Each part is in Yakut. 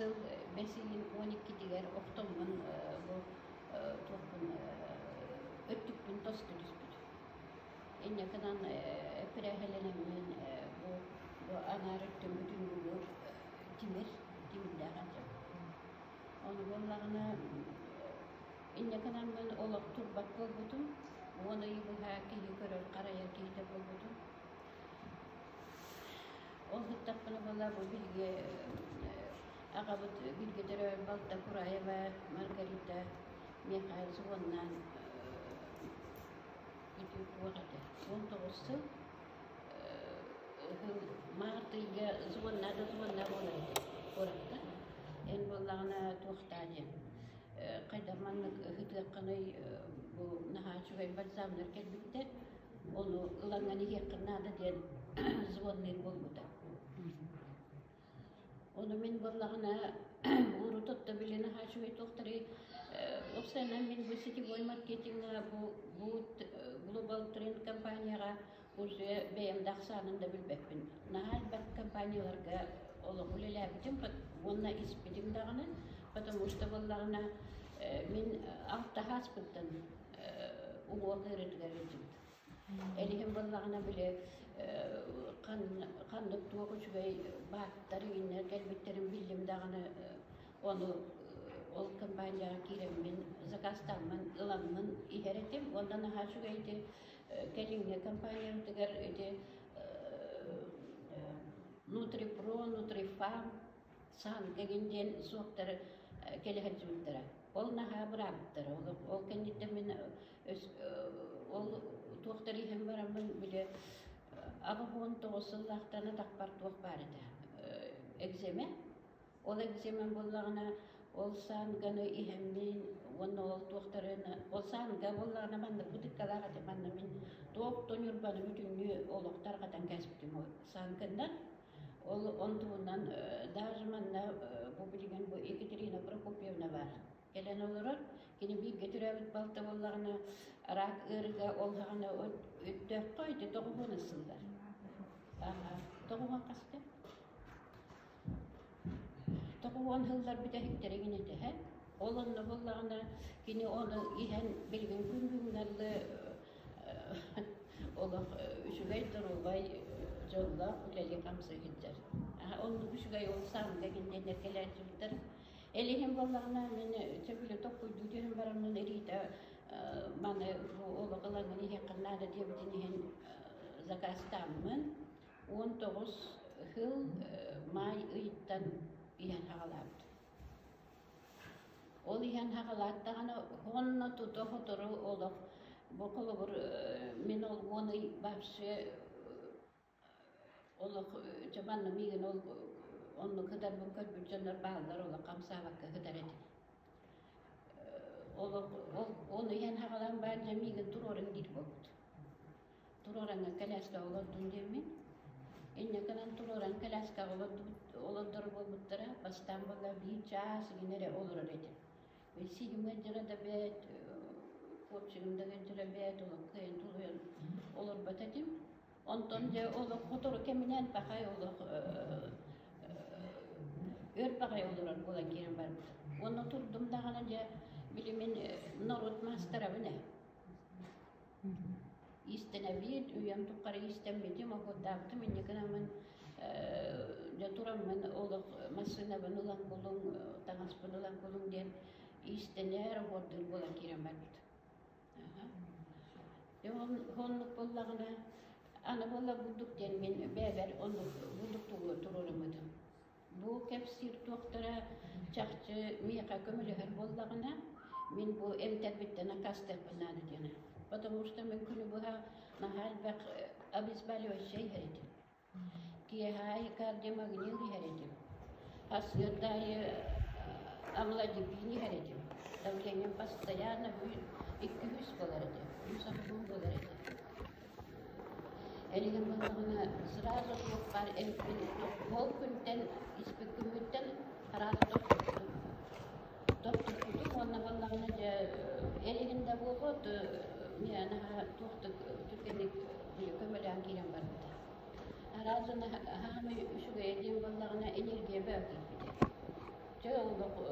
сыл бэс ыйын 12-тигэр охтоммун бу туохпун өттүкпүн тосту түспүт. Инньэ гынан эпирээһэлэнэммин бу бу аҥаар өттүм бүтүннүү тимир тимирдээх этим. Ону буоллаҕына инньэ гынаммын олох турбат буолбутум. 10 ыйы быһа киһи көрөр харайар киһитэ буолбутум. Ол сыттахпына буолла бу биһиги аҕабыт бииргэ төрөөбүт балта Кураева Маргарита миэхэ звоннаан ити туох этэ 19 сыл Март ыйга звоннаа да звоннаа буолар этэ куоракка. Эн буоллаҕына туохтаа диэн хайдах маннык ыһытыаххыный бу наһаа үчүгэй бальзамнар кэлбиттэр ону ылаҥҥын иһиэххин наада диэн звонныыр буолбута. Ону мин буоллаҕына урут отто били наһаа үчүгэй туохтарый уопсайынан мин бу сетевой маркетиҥҥа бу бу Global Trend компанияҕа уже бэйэм да ахсаанын да билбэппин. Наһаа элбэх компанияларга олох үлэлээбитим уонна испитим даҕаны, потому что буоллаҕына мин алта ааспыттан уҥуох ыарыытыгар ыалдьыбытым. Эл иһин буоллаҕына били ханнык туох үчүгэй бааттар иҥиннэр кэлбиттэрин биллим даҕаны ону ол компанияҕа киирэммин заказтааммын ыламмын иһэр этим уонна наһаа үчүгэй ити кэлиҥҥи компаниябытыгар ити Нутрипро, Нутрифам, Сангагин диэн суоктары кэлэ сылдьыбыттара. Ол наһаа быраабыттара. Ол кэнниттэн мин ол туохтар иһэн бараммын били 89 сыллаахтан атахпар туох баар этэ экземе. Ол экземем буоллаҕына ол саанганы иһэммин уонна ол туохтарын ол саанга буоллаҕына маннык бытыккалаах этэ манна мин туох да Ньурбаны бүтүннүү олох тарҕатан кээспитим ол саанканнан. Ол онтубунан даже манна бу билигин бу Екатерина Прокопьевна баар кэлэн олорор. Кини бииргэ төрөөбүт балта буоллаҕына рак ыарыыга ол саҕана өттөөххө ити 90 сыллар. 90 хаста? 90 сыллар бүтэһиктэрэ гин этэ. Ол онно буоллаҕына кини ону иһэн билигин күн бүгүн олох үчүгэй доруобай дьоллоох үлэлии-хамсыы сылдьар. Оннук үчүгэй ол саамга кинилэр кэлээччибиттэр. Эл иһин буоллаҕына мин сөбүлэ токкуйдуу түһэн бараммын Рита маны бу олох ылаҥҥын иһиэххин наада диэбитин иһин заказтааммын 19 сыл маай ыйыттан иһэн саҕалаабытым. Ол иһэн саҕалааттаҕына уонна тута сотору олох бу холобур мин ол уон ый вообще олох дьэ манна миигин ол оннук сытарбын көрбүт дьоннор бааллар олох хамсаабакка сытар этим. Олох ол ол иһэн саҕалаан баар дьэ миигин туруорун диир буолбут. Туруораҥҥа кэлээскэҕэ олордун диэммин. Инньэ гынан туруоран кэлээскэҕэ олордубут олордор буолбуттара. Бастаан буолла биир чаас игин эрэ олорор этим. Сиһим ыалдьара да бэрт, куопчугум да ыалдьара бэрт, олох кыайан тулуйан олорбот этим. Онтон дьэ олох сотору кэминэн пахай олох өр баҕайы олорор буолан киирэн барбытым. Уонна турдум даҕаны дьэ били мин норуот маастарабын ээ. Иистэнэбит, үйэм тухары иистэммитим, охуоттаабытым инньэ гынаммын дьэ тураммын олох массыынабын ылан булуҥ, таҥаспын ылан булуҥ диэн иистэнэр, оһуордуур буолан киирэн барбытым. Дьэ оннук буоллаҕына, аны буолла бурдук диэн мин бэйэбэр оннук бурдук туруоруммутум. Бу кэпсиир туохтара чахчы миэхэ көмөлөһөр буоллаҕына, мин бу эмтэрбиттэн аккаастыахпын наада диэнэ. Потому что мин күнү быһа наһаа элбэх обезболивающай иһэр этим. Киэһэ аайы кардиомагнил иһэр этим. Сарсыарда аайы амлодипин иһэр этим. Давлением постоянно 200 буолар этэ, 180 буолар этэ. Эригин буоллаҕына сразу туох баар эмпин ол күнтэн испит күммүттэн сразу тохтоппутум. Тохтоппутум уонна буоллаҕына дьэ эригин да буолуо миэ наһаа туохтук түргэнник көмөлөөн киирэн барбыта. Сразу хаамай үчүгэйэ диэн буоллаҕына энергия бөҕө киирбитэ. олох бу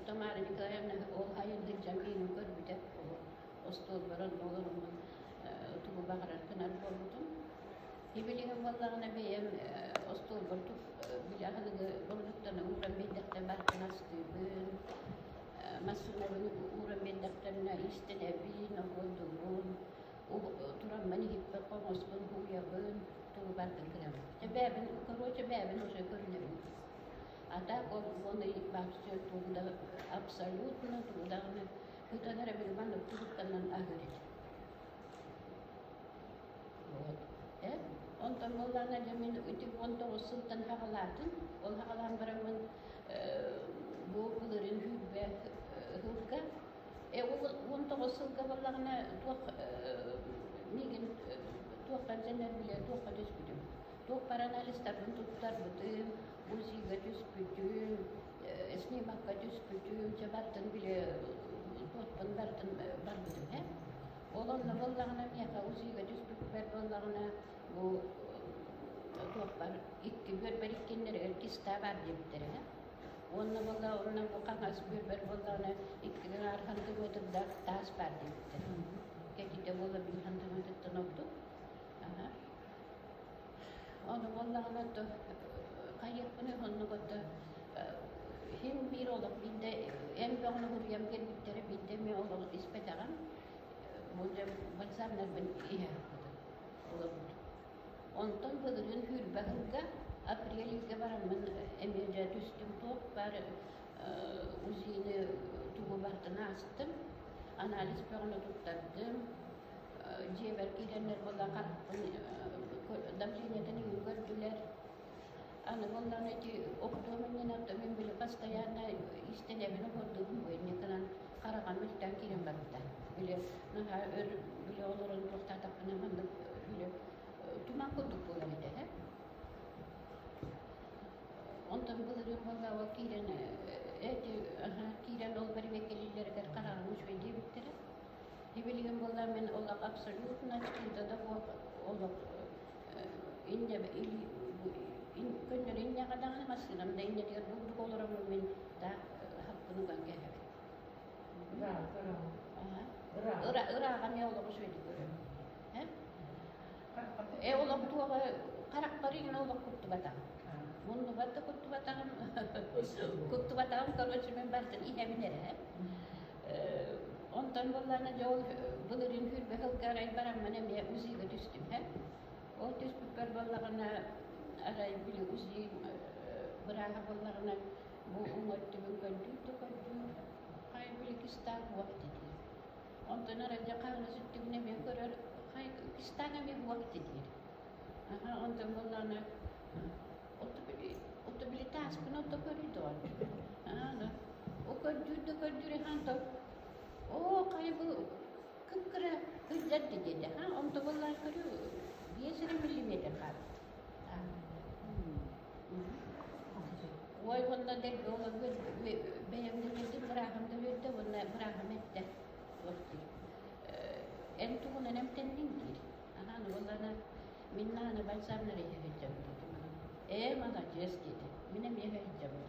Тамара Николаевна ол хайын сылдьан миигин көрбүтэ. Остуолбар онно олороммун тугу баҕарар гынар буолбутум. Ибилигин буоллаҕына бэйэм остуолбар били аһылыгы бородууктаны ууран биэрдэхтэн барытын астыыбын, массыынабын ууран биэрдэхтэринэ иистэнэбин, оһуордуубун, тураммын иһиппин, хоҥоспун һууйабын, тугу барытын гынабын. Дьэ бэйэбин, короче, бэйэбин уже көрүнэбин. А так ол он и вообще тугу да абсолютно тугу даҕаны ыытан эрэ били маннык туруктанан аһыыр этим. Вот. Э? Онтон буоллаҕына дьэ мин ити 19 сылтан хаҕалаатым. Ол хаҕалаан бараммын бу былырыын сүүрбэ сылга 19 сылга буоллаҕына туох миигин туохха дьэнэр билэ туохха түспүтүм. Туох баар анализтарбын туттарбытым, УЗИга түспүтүм, снимокка түспүтүм, дьэ бартын били туохпун бартын барбытым ээ. Ол онно буоллаҕына миэхэ УЗИга түспүппэр буоллаҕына бу туохпар икки бүөрбэр иккиннэригэр киста баар диэбиттэрэ. Уонна буолла онно бу хаҥас бүөрбэр буоллаҕына икки аҥаар сантиметрдаах таас баар диэбиттэрэ. Кэтитэ буола биир сантиметртан ордук. Аха. Ону буоллаҕына то хайыахпыный оннук ото иһин биир олох биирдэ эн бөҕөнү суруйан биэрбиттэрэ биирдэ эмиэ олох испэтэҕим. Бу дьэ бальзамнарбын иһэ сыппытым олорбут. Онтон былырыын сүүрбэ сылга апрель ыйга бараммын эмиэ дьэ түстүм туох баар УЗИны тугу барытын аастым, анализ бөҕөнү туттардым, дьиэбэр киирэннэр буолла харахпын давлениетын иҥин көрдүлэр. Аны буоллаҕына ити охтуом иннинэ мин били постоянно истэнэбин оһордубун бу инньэ гынан хараҕам үлтэн киирэн барбыта. Били наһаа өр били олорон туохтаатахпына маннык били туман курдук буолар этэ ээ. Онтон былырыын буолла ол киирэн эти киирэн ол бэрэбиэркэлииллэригэр хараҕым үчүгэй диэбиттэрэ. Ибилигин буолла мин олох абсолютно чыыта да суох олох инньэ көннөрү инньэҕэ даҕаны массыынам да инньэтигэр бурдук олороммун мин таах хаппын уган кээһэбин. Ырааҕа эмиэ олох үчүгэйдик көрөбүн. Э олох туоҕа харахпар иҥин олох куттубатаҕым. Муннубар да куттубатаҕым, куттубатаҕым, короче, мин барытын иһэбин эрэ. Онтон буоллаҕына дьэ ол былырыын сүүрбэ сылга арай бараммын эмиэ УЗИга түстүм һэ. Ол түспүппэр буоллаҕына арай били УЗИ бырааһа буоллаҕына бу уҥа өттүбүн көрдүүр да көрдүүр, хай били кистаах уох диир. Онтон арай дьэ хаҥас өттүгүн эмиэ көрөр, хай кистаах эмиэ уох диир. Аха онтон буоллаҕына Отто били тааспын отто көрүй доҕор. Аана о көрдүүр да көрдүүр ахан оо хайа бу кып-кыра сылдьар да диэтэ ха онто буоллар көрүү биэс эрэ миллиметр хаалбыт. Ой уонна дэлби ол бэйэм да үөрдүм бырааһым да үөрдэ уонна бырааһым эттэ туох диир эн тугунан эмтэнниҥ диир анаан уоллана Мин нааны бальзамнар иһэ сылдьабын диэтим. Ээ, маладьыас диэтэ. Мин эмиэ иһэ сылдьабын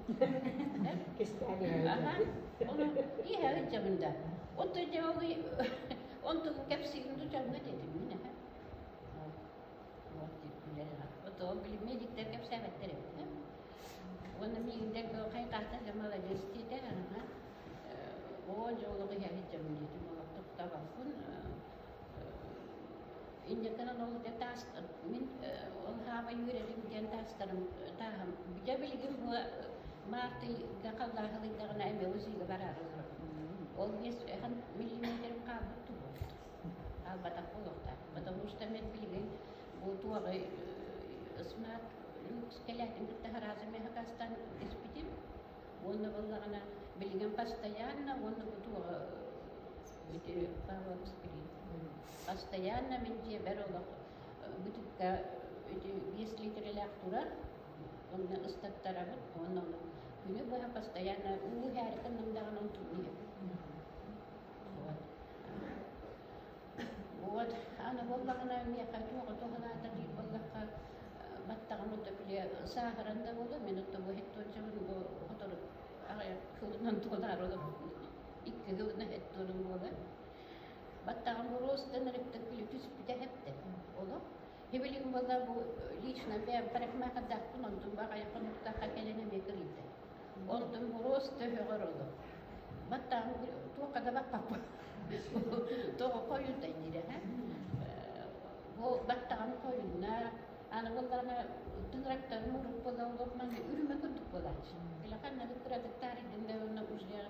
диэтим. Кистээн иһэ Аха, ону иһэ сылдьабын да. Оттон дьэ ол онтугун кэпсиигин дучаҥҥа диэтим мин аха. Вот диир күлэр аха. Ото били медиктэр кэпсээбэттэр эбит э. Уонна миигин дэлби хайҕаата дьэ маладьыас диэтэ аха. Оо дьэ олох иһэ сылдьабын диэтим. Олох тохтообоппун. Инньэ ол дьэ таас мин ол хаамай үөрэрим диэн таастарым тааһым дьэ билигин бу март ыйга халлааһылыйдаҕына эмиэ УЗИга бараары олоробун. Ол биэс миллиметрим хаалбыт туһуот. Хаалбатах буолуохтаах. Потому что мен билигин бу туоҕы смарт люкс кэлээтин кытта сразу мехакастан испитим. Уонна буоллаҕына билигин постоянно уонна бу туоҕа ити Павловский Постоянно мин дьиэбэр олох бытыкка ити биэс литрэлээх турар, онно ыстаттарабын уонна ону күнү быһа постоянно уу иһээри гынным даҕаны онтун иһэбин. Вот. Вот аны буоллаҕына миэхэ туоҕа туһалаата диир буоллахха баттаҕым ото били сааһыран да буолуо мин ото бу һит туончабын бу Онон туолаары олорбуппун икки сылынан эттуорум буолар. Баттаҕым боруостан эрэ били түспүтэ эптэ. Олох. Билигин буолла бу лично бэйэм парикмахердаахпын, онтум баҕайахпын уктахха кэлэн эмиэ кырыйда. Онтум боруос төһөҕөр олох. Баттаҕым туохха да баппаппын. Тоҕо хойута диирэ Бу баттаҕым хойунна, аны буоллаҕына тыҥырахтарым урут буола олох манна үрүмэ курдук буолааччы. Били ханна кыратык таарыйдым да уонна уже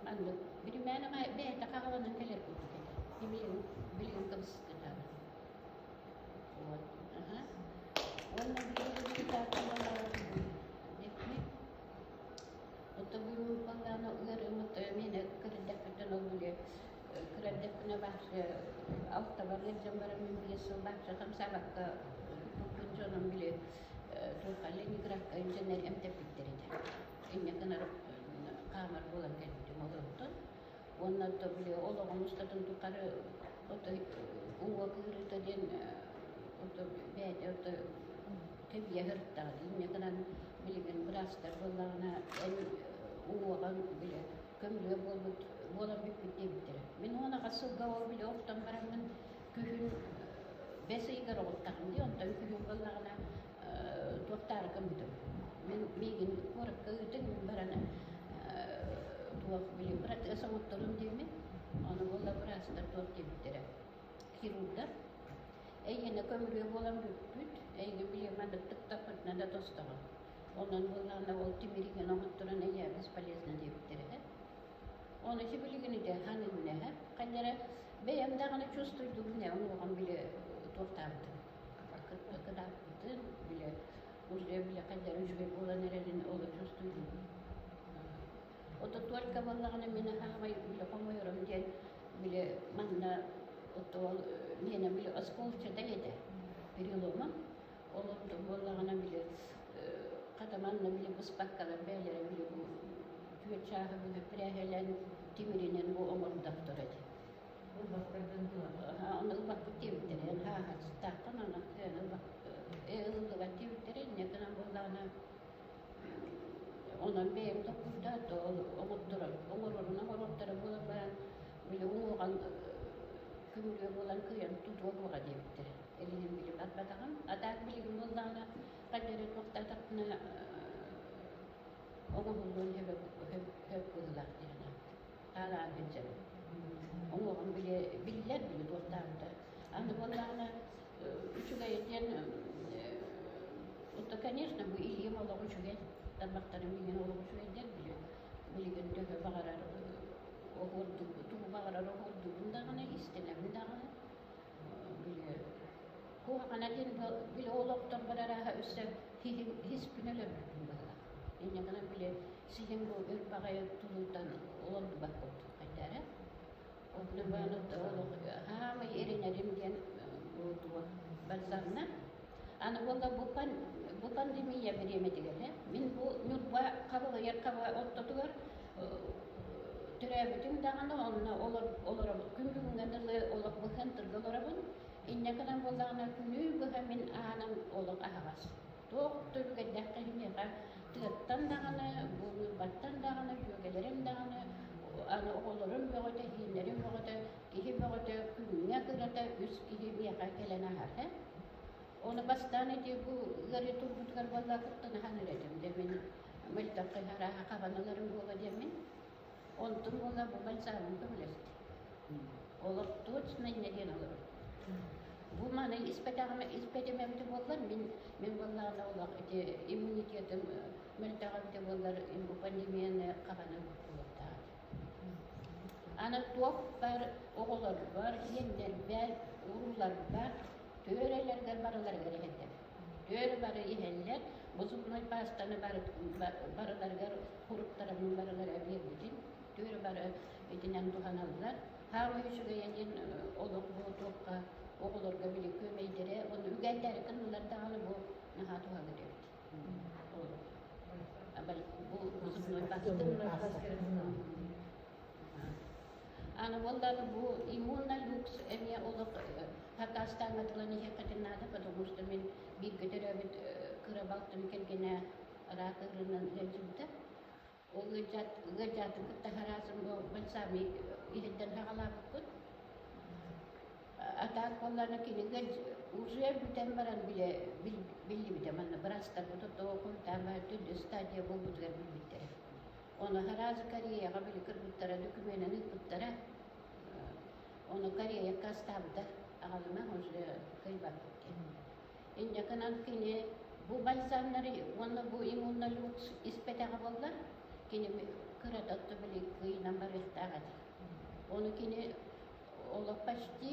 маннык биримээн бэйэтэ хаҕаланан кэлэр курдук этэ. Билигин билигин кыбыстытаҕын. Вот. Аха. Уонна билигин Ото бүгүн буоллаҕына ыарыыммыт миэнэ кырдьахпыттан ол били кырардахпына баахча алтабар ыалдьан баран мин 5 сыл баахча хамсаабакка туппут дьонум били туохха Ленинградка илдьэннэр эмтэппиттэр этэ. Инньэ гынар хаамар буолан кэлбитим олортон. Уонна то били олоҕум устатын тухары ото уҥуо кыырыыта диэн ото бэйэтэ ото тэбийэ сырыттаҕа дии. Инньэ гынан билигин быраастар буоллаҕына эн уҥуоҕаҥ били көмүлүө буолбут буолан бүппүт диэбиттэрэ. Мин 18 сылга ол били охтон бараммын күһүн бэс ыйыгар оҕуттаҕым дии, онтон күһүн буоллаҕына туохтаары гыммытым. Мин миигин куоракка ыытыҥ, мин баран туох били быратыас оҥотторум диэммин, ону буолла быраастар туох диэбиттэрэ. Хирурдар эйиэнэ көмүлүө буолан бүппүт, эйигин били маннык тыктаппытына да тостоҕун. Онон буоллаҕына ол тимиригин оҥотторон эйээ бесполезно диэбиттэрэ этэ. Ону сибилигин ити ханыыбын ханна эрэ бэйэм даҕаны чувствуйдубун ээ уҥуоҕум били туохтаабытын кытааппытын били уже били хайдах үчүгэй буолан эрэрин оло чувствуйдубун. Ото только буоллаҕына мин аһаамай били хомойорум диэн били манна ото ол миэнэ били оскуолчатай этэ перелома. Ол онтон буоллаҕына били хата манна били быспаккалар бэйэлэрэ били бу түөрт чааһы быһа прээһэлээн тимиринэн бу оҥордохтор этэ. Ылбаттаргын дуо? Ону ылбаппыт диэбиттэрэ. Эн хааһастааххын аны ылыллыбат диэбиттэрэ. Инньэ гынан буоллаҕына онон бэйэм толкуйдаат ол оҥотторо оҥорорун оҥоруохтара буолан баран били уҥуоҕан көмүлүө буолан кыайан тутуо буоҕа диэбиттэрэ. Илиһин били барбатаҕым. А так билигин буоллаҕына хайда эрэ туохтаатахпына оҥоһуллуон сөп быһыылаах дии санаабытым. Хаалаан сылдьабын. Уҥуоҕум били биллэр били туохтаабыта. Аны буоллаҕына үчүгэй диэн это конечно бу илиим олох үчүгэй. Тарбахтарым иҥэн олох үчүгэйдэр били билигин төһө баҕарар оһуордук тугу баҕарар оһуордугун даҕаны истэнэбин даҕаны били куһаҕана диэн били олохторбор арааһа өссө хиспин өлөрбүппүн быһыылаах. Инньэ гынан били сиһим бу өр баҕайы тулуйтан олордубат курдук хайда эрэ. Онно бааны олох хаамай эрэнэрим диэн бу туох бальзамна. Аны буолла бу, бу пандемия бириэмэтигэр мин бу Ньурба хабылыйар хаба ортотугар төрөөбүтүм даҕаны онно олоробун күн бүгүҥҥэ дылы олох быһан тырга олоробун. Инньэ гынан буоллаҕына күнүү быһа мин ааным олох аһаҕас. Туох да үлүгэрдээх миэхэ тыаттан даҕаны, бу Ньурбаттан даҕаны, дьүөгэлэрим даҕаны, аны оҕолорум бөҕөтө, иһииннэрим бөҕөтө, киһи бөҕөтө күҥҥэ кырата үс киһи миэхэ кэлэн аһар. Ону бастаан ити бу ыарыы турбутугар буолла куттанаһан эрэтим. Дьэ мин мөлтөххө арааһа хабан ыларым буолуо диэммин. Онтум буолла бу бальзамым көмөлөстө. Олох точно инньэ диэн олорор. Бу маны испэтэҕим испэтим эбитэ буоллар мин мин буоллаҕына олох ити иммунитетым мөлтөх эбитэ буоллар бу пандемияны хабан ылбыт буолуохтаах. Аны туох бар оҕолорбор, сиэннэрбэр, урууларбар түөрэлэргэр барыларыгар иһэллэр. Түөрэ бары иһэллэр, бу зубной пастаны барыларыгар хуруттарабын барылара биэрбитим. Түөрэ бары итинэн туһаналлар. Хаамай үчүгэйэ диэн олох бу туохха оҕолорго били күөмэйдэрэ уонна үгэннэри гыннылар даҕаны бу наһаа туһалыыр эбит. Бу зубной паста. Аны буоллаҕына бу иммунолюкс эмиэ олох хакастааҥҥа тылан иһиэххитин наада, потому что мин бииргэ төрөөбүт кыра балтым кэргэнэ рак ыарыынан ыалдьыбыта. Ол Ыалдьаатын кытта хараасым бальзамы иһирдэн хаҕалаабыппыт. А так буоллаҕына кини уже бүтэн баран билэ биллибитэ манна быраастарбыт хойутаан баар төрдүс стадия буолбутугар билбиттэрэ. Ону араас Кореяҕа били кыргыттара дөкүмүөнэн ыыппыттара. Ону Корея аккаастаабыта аҕалыма уже кыайбаппыт диэн. Инньэ гынан кини бу бальзамнары уонна бу иммунолюкс испэтэҕэ буоллар, кини кырата били кыйынан барыахтаах этэ. Ону кини олох почти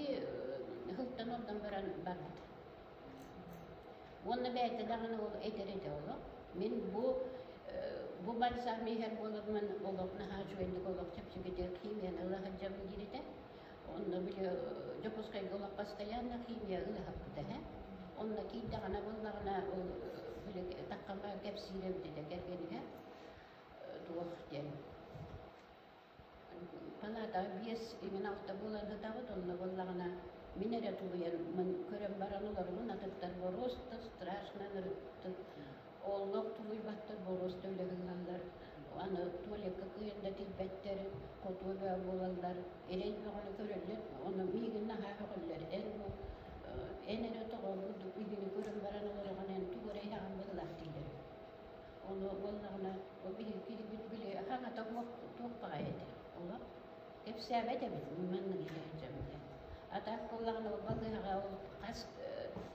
сылтан ордон баран барбыта. Уонна бэйэтэ даҕаны ол этэр этэ олох. Мин бу бальзам иһэр буоламмын олох наһаа үчүгэйдик олох чэпчэкитик химияны ыла сылдьабын диир этэ. Онно били Дьокуускайга олох постоянно химия ыаһаппыта эһэ. Онно киирдэҕинэ буоллаҕына ол били таххама кэпсиир эбит этэ кэргэнигэр туох диэн Палаатаҕа биэс иҥин алта буолан сытабыт, онно буоллаҕына мин эрэ тулуйан көрөн баран олоробун, атыттар боруоста страшно ынырыктык олох тулуйбаттар, боруоста үлэ гыналлар, аны туалекка кыайан да тиийбэттэр, хотуо бөҕө буолаллар, эрэй бөҕөнү көрөллөр, ону миигин наһаа өҕөллөр, эн бу эн эрэ тоҕо бурдук биһигини көрөн баран олороҕун, эн тугу эрэ иһэҕин быһыылаах дииллэр үһү. Ону буоллаҕына, ол биһиги киһибит били хаҥата туох баҕайы этэ. Олох кэпсээбэт эбит, маннык илэ сылдьабын диэн. А так буоллаҕына, ол балыыһаҕа ол хас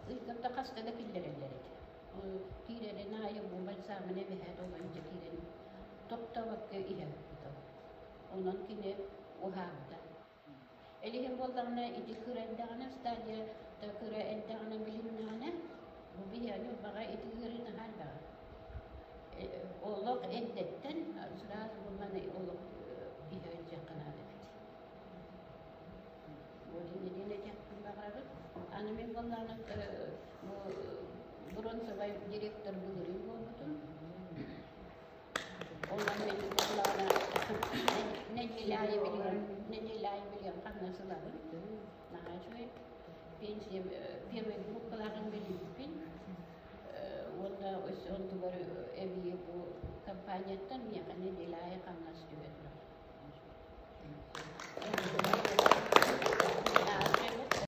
ыйга хаста да киллэрэллэр этэ. Ол киирэрин аайы бу бальзамын эбэһээт ол илдьэ киирэн тохтообокко иһэ ол. Онон кини уһаабыта. Элиһин буоллаҕына, ити кыра эрдэҕинэ, стадия да кыра эрдэҕинэ билиннэҕинэ, бу биһиэхэ Ньурбаҕа ити ыарыы наһаа элбэҕэ. Олох эрдэттэн сразу бу маны олох иһэ илдьиэххэ наада эбит. Вот иннинэ этиэхпин баҕарабын. Аны мин буоллаҕына бу бронзовай директор былырыын буолбутум. Онон мин буоллаҕына нэдиэлэ аайы билиэм, нэдиэлэ аайы билиэм хамнас ылабын. Наһаа үчүгэй. Пенсия первый группалааҕын билбиппин. Уонна өссө онтугар эбии бу компанияттан миэхэ нэдиэлэ аайы хамнас түһэ турар.